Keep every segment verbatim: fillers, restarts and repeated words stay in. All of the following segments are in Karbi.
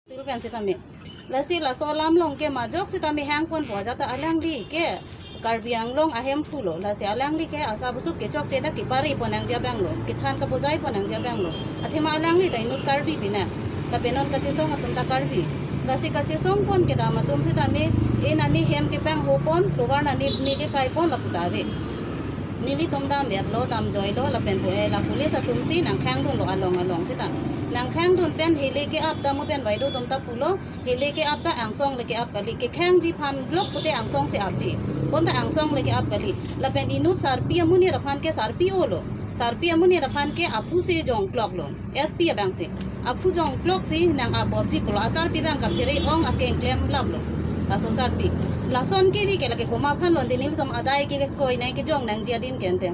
Sil pen sitame. Lasi laso alam along ke majok sitame hangponpo ajat ta alangli ke Karbi Anglong ahemphu lo. Lasi alangli ke asap usup kechokche ta kepari pon nangji abang lo. Kethan kabujai pon nangji abang lo. Athema alangli ta inut Karbi pina. Lapen non kachesong atum ta Karbi. Lasi kachesong pon kedam atum sitame, e nani hem kepangho pon, tovar nani ne kekai pon lapu ta ave. Nelitum dam-et lo, damjoi lo, lapen po, eh, la police atum si nangkhangdun lo along along sita. Nangkhangdun pen hile ke-ap ta mo pen vaido atum ta pulo, hile ke-ap ta angsong le ke-ap kali, kekhangji aphan lok pute angsong si apji. Bonta angsong le ke-ap kali. Lapen inut sarpi amonit aphan ke sarpi-o lo. Sarpi amonit aphan ke aphu si jongklok lo. S P abang si. Aphu jongklok si nang-ap bobji pulo, asarpi abang kaphere ong akeng klemlap lo. Laso sarpi. Lason kevi ke lake komat aphan lo, ante nelitum adai ke koi nai kejong nangji adim ke ante.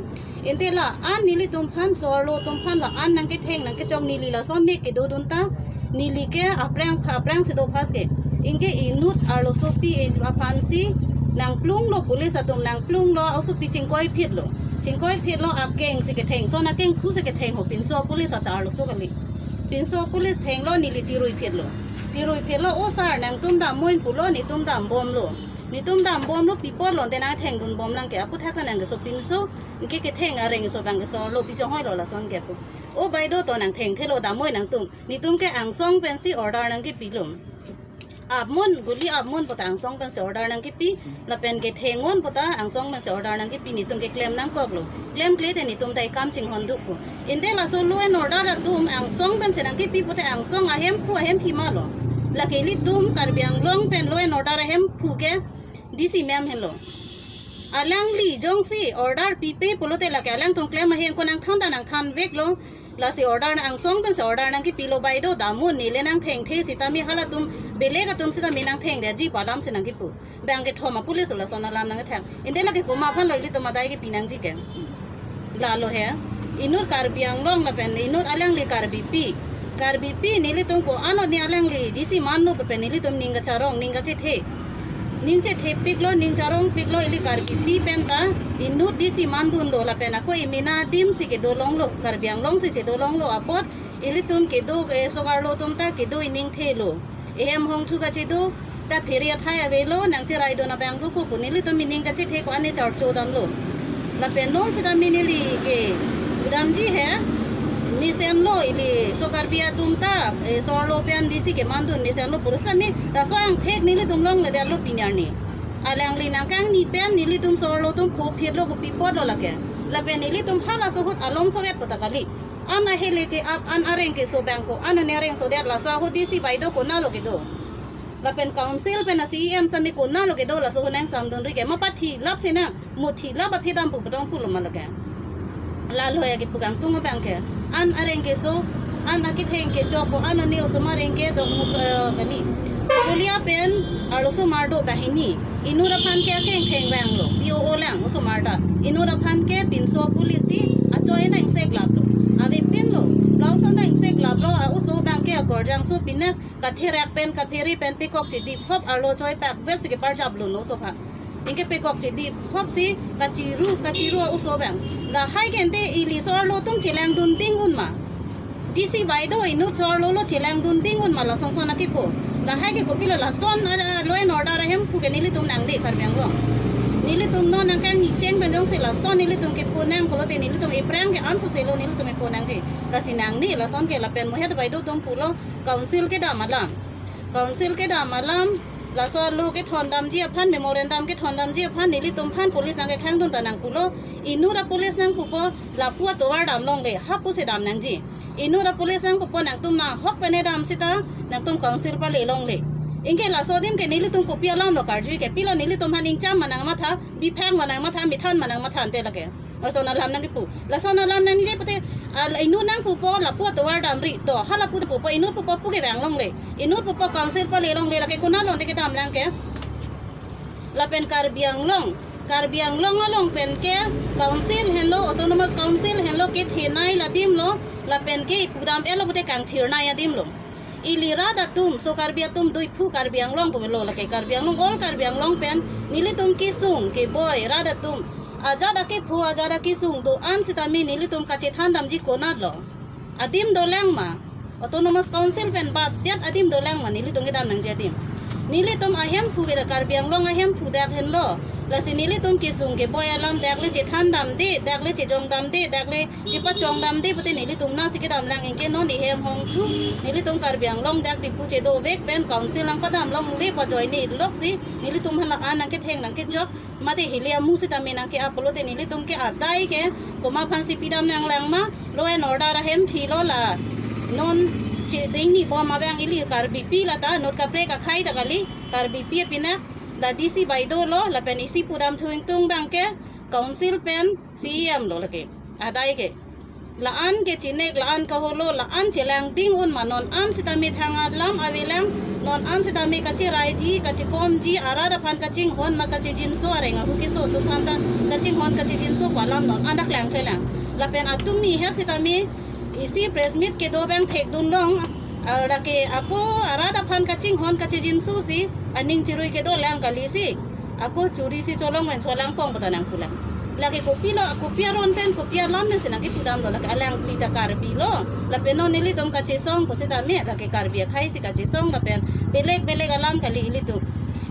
Ante la-an nelitum aphan, so-arlo atum aphan la-an nangketheng nangkechok, neli laso amek kedodun ta, neli ke aphrang, aphrang si do pas ke. Anke inut arlosopi aphan si nangplung lo, police atum nangplung lo, osopi chingkoiphit lo. Chingkoiphit lo, akeng si ketheng, son akengphu si ketheng ho, pinso police ata arloso kali. Pinso police thenglo, neli chiruiphit lo. Chiruiphit lo, "O sir, nangtum dam-un pulo, netum dambom lo. Netum dambom lo, pi apot lo te nangthengdunbom nang ke, aphuthak nang keso pinso, anke ketheng areng so abang ke so-arlo pi chonghoi lo lason ke pu. O vaido to nangthengthe lo, dam-un nangtum. Netum ke angsong pensi order nangkepi lo. Ap-un, guli ap-un puta angsong pensi order nangkepi, lapen ketheng-un puta angsong pensi order nangkepi, netum keklem nangkok lo. Klemkle te netum ta ekam chinghon duk pu." Ante laso law and order atum angsong pensi nangkepi pute angsong ahemphu ahemphi ma lo. Lake ilitum Karbi Anglong pen law and order ahemphu ke D C ma'am henlo. Alangli jongsi order pipe pulote lake alangtum klem ahem ko nangthan ta nangthanvek lo. Lasi order angsong pensi order nangkepi lo, "Vaido dam-un, neli nangthengthe sitame halatum belek atum sitame nangthengdetji pu alam si nangkepu." Bang kethom a police lason alam nangkethang. Ante lake komat aphan lo ilitum adai kepi nangji ke. Lalo he. Inut Karbi Anglong lapen inut alangli Karbipi. Karbipi nelitum ko-an ne alangli D C man lo pen nelitum ning kacharong, ning kachethe. Ning chethepik lo, ning charongpik lo, ili Karbipi pen ta inut D C mandun lo lapen ako emena adim si kedo longlo, Karbi Anglong si chedo longlo apot ilitum kedo, eh, so-arlo atum ta kedo iningthe lo. Ehem hongthu kachedo, ta phere athai avelo, nangcheraidun abang pu pu nelitum ning kachethe ko-an ne charcho damlo. Lapen non sitame neli kedamji he, mesen lo ili so Karbi atum ta, eh, so-arlo pen D C kemandun mesen lo pura sitame, laso angthek nelitum longledetlo pini arni. Alangli nangkangni pen nelitum so-arlo atum phophit lo, kopi apot lo lake. Lapen nelitum halaso ahut along sovet puta kali. An ahile ke-ap, an areng keso abang ko, an ne areng sodet, laso ahut D C vaido konat lo kedo. Lapen council pen a C E M sitame konat lo kedo, laso ahut nangsamdunri ke, mapathilap si nang, muthilap aphi dam pu putong pulo ma lake. Lalo ya kepu kangtung abang ke. An areng keso, an aketheng kechok ko, an ne osomar areng kedok mu, eh, kali. Kolia pen arlosomar do banghini. Inut aphan ke akeng theng vanglo, P O O lang osomar ta. Inut aphan ke pinso police si achoi nangseklap lo. Avepin lo, blouse nangseklap lo, a oso abang ke akorjangso pinak katherak pen kaphere pen pekok chedip hop arlo choi pakvet si keparjap lo no so aphan. Anke pekok chedip hop si kachiru, kachiru a oso abang. Lahai ke ante ili so-arlo atum chelangdun ding un ma. D C vaido inut so-arlo lo chelangdun ding un ma lason son akepu. Lahai ke kopilo lason, ah, law and order ahemphu ke nelitum nangde Karbi Anglong. Nelitum non nangkangni cheng pen jongsi lason nelitum kepu nang pulote nelitum iphrang ke anso selo nelitum kepu nangji. Lasi nangne lason ke lapen mohet vaido atum pulo council kedam alam. Council kedam alam, laso law kethondamji aphan, memorandum kethondamji aphan, nelitum aphan police nangkekhangdun ta nangpulo, inut a police nangpupo, lapu atovar dam longle, hapu si dam nangji. Inut a police nangpupo nangtum nahok pen ne dam sita, nangtum council pale longle. Anke laso adim ke nelitum kopi alam lo karju ke, pilo nelitum aphan ingcham ma nangmatha, biphang ma nangmatha, mithan ma nangmatha ante lake. Lason alam nangkepu. Lason alam nangji pute, ah, inut nangpupo, lapu atovar damri. To, ha lapu pupo, inut pupo pu kevang longle. Inut pupo council pale longle, lake konat lo ante kedam lang ke. Lapen Karbi Anglong. Karbi Anglong along pen ke council henlo, autonomous council henlo kethenei adim lo, lapen ke ipudam-et lo pute kangthirnei adim lo. Ili rat atum, so Karbi atum doiphu Karbi Anglong pulo lake Karbi Anglong, all Karbi Anglong pen, nelitum kesung, keboi, rat atum. Ajat akepho, ajat akesung, do-an sitame nelitum kachethan damji konat lo. Adim dolang ma. Autonomous Council pen bat diat adim dolang ma nelitum kedam nangji adim. Nelitum ahemphu ke Karbi Anglong ahemphu dak henlo. Lasi nelitum kesung keboi alam dak le chethan damde, dak le chejong damde, dak le chepachong damde pute nelitum nasi kedam lang, anke non ihem hongthu nelitum Karbi Anglong dak Diphu chedovek pen council nangpadam longle pajoi ni loksi nelitum hala an nangketheng nangkejok. Mate hili amu sitame nangke-ap pulote nelitum ke adai ke komat aphansi pidam nanglang ma, law and order ahemphi lo la. Non cheding ni bom abang ili Karbipi lata, not kaprek akhei ta kali, Karbipi apinak, la D C bai dolo, lapen isi pudam thu ingtung abang ke council pen C E M lo lake. Adai ke. La-an ke chinek, la-an kaholo, la-an chelang ding un ma non an sitame thang alam avelang, non an sitame kacheraiji, kachekomji, arat aphan kachinghon ma kachejinso areng ahu keso atum aphan ta kachinghon kachejinso pu alam non an dak lang thelang. Lapen atum ni her sitame isi press meet kedo abang thekdun long, ah, lake ako arat aphan kachinghon kachejinso si aning chirui kedo lang kali si. Ako churi si cholong ven solang pong bata nangpulang. Lake kopilo, kopi aron pen, kopi alam pen si nangkepudam lo, lake alangli ta Karbi lo. Lapen non ilitum kachesong pusitame, lake Karbi akhei si kachesong lapen belek belek alam kali ilitum.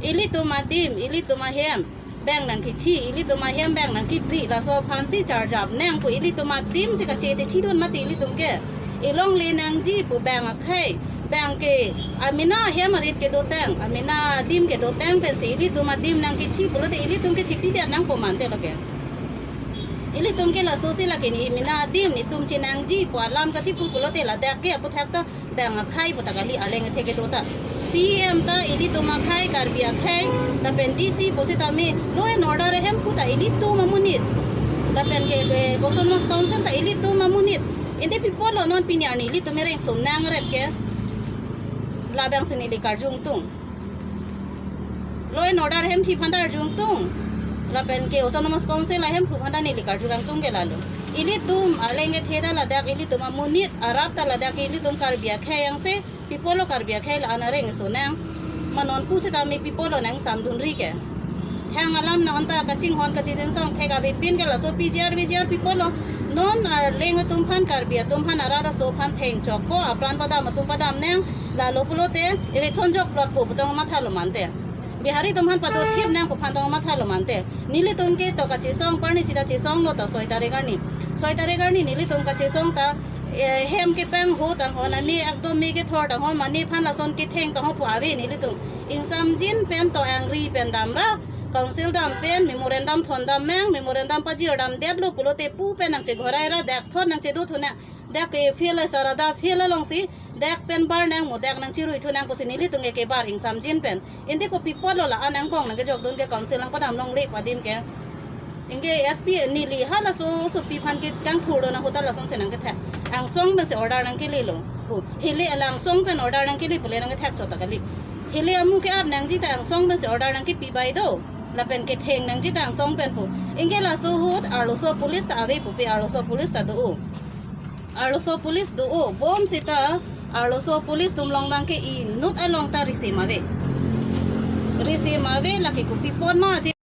Ilitum adim, ilitum ahem abang nangkethi, ilitum ahem abang nangkepri, laso aphansi charjap nang pu ilitum adim si kache te thidun mati ilitum ke. Ilongle nangji pu abang akhei, abang ke amena ahem arit kedotang, amena adim kedotang pensi ilitum adim nangkethi pulote ilitum ke chipi diat nangpo mante lake. Ilitum ke laso si lake ni mena adim netum chenangji pu alam kachipu pulote ladak ke aputhak ta abang akhei pu ta kali, arleng athe kedo ta. C E M ta ilitum akhei, Karbi akhei, lapen D C pusitame law and order ahemphu ta ilitum amonit. Lapen ke, ke Autonomous Council ta ilitum amonit. Ante pi apotlo non pini arni ilitum ereng sum nangrep ke? Labang si neli karju ingtung. Law and order ahemphi aphan ta arju ingtung. Lapen ke Autonomous Council ahemphu aphan ta neli karju ingtung ke lalo. Ilitum arleng athe ta ladak ilitum amonit, arat ta ladak ilitum Karbi akhei angse, pi apotlo Karbi akhei la-an areng so nang. Ma non pusitame pi apotlo nangsamdunri ke? Thang alam non ta kachinghon kachejinsong thek avepin ke laso P G R V G R pi apotlo. Non arleng atum aphan, Karbi atum aphan, arat aso aphan theng chokpo, apran padam atum padam nang, lalo pulote election jokplotpo pu tong mathalo mante. Bihari atum aphan padotthip nang pu aphan tong mathalo mante. Nelitum ke to kachesong, parni sita chesong lo ta soi tarik arni. Soi tarik arni nelitum kachesong ta, eh, hem kepanghu tanghon, ane akdom me kethor tanghon, mane aphan lason ketheng tanghon pu ave nelitum. Ingsamjin pen to angri pen damra, council dam pen memorandum thondam nang, memorandum pajir damdetlo pulote pu pen nangcheghorai ra dak thon nangchedo thu nang, dak ke fail asar ada fail alongsi dak pen bar nang mo, dak nangcherui thu nang pusi nelitum ke kebar ingsamjin pen. Ante kopi apotlo la-an angkong nangkejokdun ke council nangpadam longle pu adim ke? Anke S P neli halaso sopi aphan ke kangthur do nang ahut ta lason si nangkethek. Angsong pensi order nangkelelo pu. Hili alangsong pen order nangkele pule nangkethek chot ta kali. Hili amu ke-ap nangji ta angsong pensi order nangkepi bai do. Lapen ketheng nangji ta angsong pen pu. Anke laso ahut arloso police ta ave pupe, arloso police ta do-o. Arloso police do-o, bonsita arloso police atum along abang ke inut along ta risim ave. Risim ave, lake kopi apot ma athe